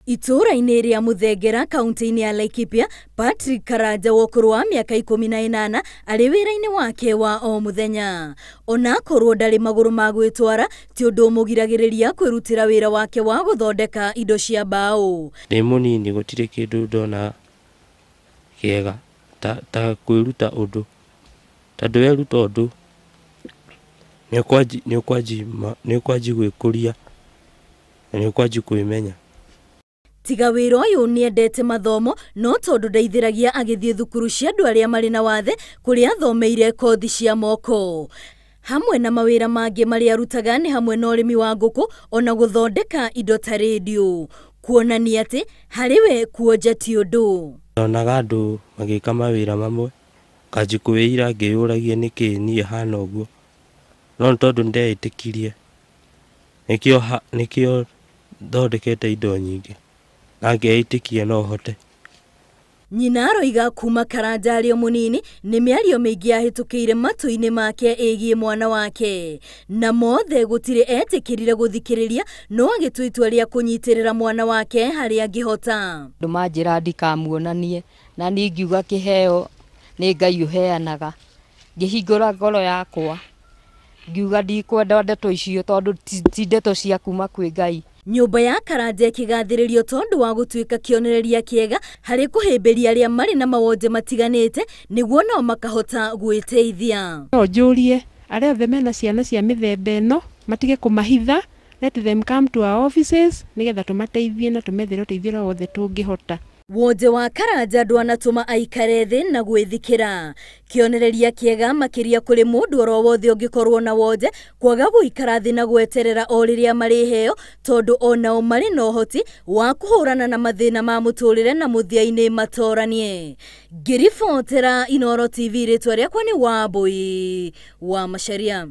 Itũũra-inĩ rĩa Mũthengera kaunti-inĩ ya Laikipia, Patrick Karanja wa ũkũrũ wa mĩaka 18 arĩ wĩra-inĩ wake wa o mũthenya. Ona akorwo ndarĩ magũrũ ma gwĩtwara, ti ũndũ ũmũgiragĩrĩria kwĩrutĩra wĩra wake wa gũthondeka indo cia mbaũ. Ndĩ mũnini gũtirĩ kĩndũ ndona kĩega ta kwĩruta ũndũ, tondũ weruta ũndũ nĩ ũkwanji gwĩkũria na nĩ ũkwanji kwĩmenya. Tiga wĩra ũyũ nĩendete mathomo, no tondũ ndeithĩragia agĩthiĩ thukuru cia andũ arĩa marĩ na wathe kũrĩa athomeire kothi cia moko. Hamwe na mawĩra mangĩ marĩa arutaga nĩ hamwe na ũrĩmi wa ngũkũ ona gũthondeka indo ta rĩndiũ. Kuonania atĩ harĩ we kuonja ti ũndũ. Ndonaga andũ magĩka mawĩra mamwe, nganji kwĩira ngĩyũragia nĩkĩ niĩ hana ũguo, no nĩ tondũ nĩndeĩtĩkirie nĩkĩo thondekete indo nyingĩ na ngeĩtĩkia no hote. Nyina aroiga kuma Karanja arĩ o mũnini nĩ mĩario mĩingĩ yahĩtũkĩire matũ-inĩ make ĩgiĩ mwana wake, na mothe gũtirĩ etĩkĩrire gũthikĩrĩria, no agĩtua itua rĩa kũnyitĩrĩra mwana wake harĩa angĩhota. Andũ manjĩra ndikamuonanie, na niĩ ngiuga kĩheo nĩ Ngai ũheanaga. Ngĩhingũra ngoro yakwa ngiuga ndikwenda ndeto icio tondũ ti ndeto cia kuma kwĩ Ngai. Nyũmba ya Karanja ĩkĩgathĩrĩrio tondũ wa gũtuĩka kĩonereria kĩega harĩ kũhĩmbĩria arĩa marĩ na mawonje matiganĩte nĩguo nao makahota gwĩteithia. No njũrie arĩa othe mena ciana cia mĩthemba ĩno matige kũmahitha, let them come to our offices nĩgetha tũmateithie na tũmethere ũteithio ũrĩa wothe tũngĩhota. Wonje wa Karanja ndwanatũma aikare thĩ na gwĩthikĩra. Kĩonereria kĩega makĩria kũrĩ mũndũ oro wothe ũngĩkorwo na wonje kwaga gũikara thĩ na gweterera o rĩrĩa marĩheo, tondũ onao marĩ na ũhoti wa kũhũrana na mathĩna ma mũtũrĩre na mũthia-inĩ matoranie. Ngĩribotera Inooro TV, rĩtwa rĩakwa nĩ Wambui wa Macharia.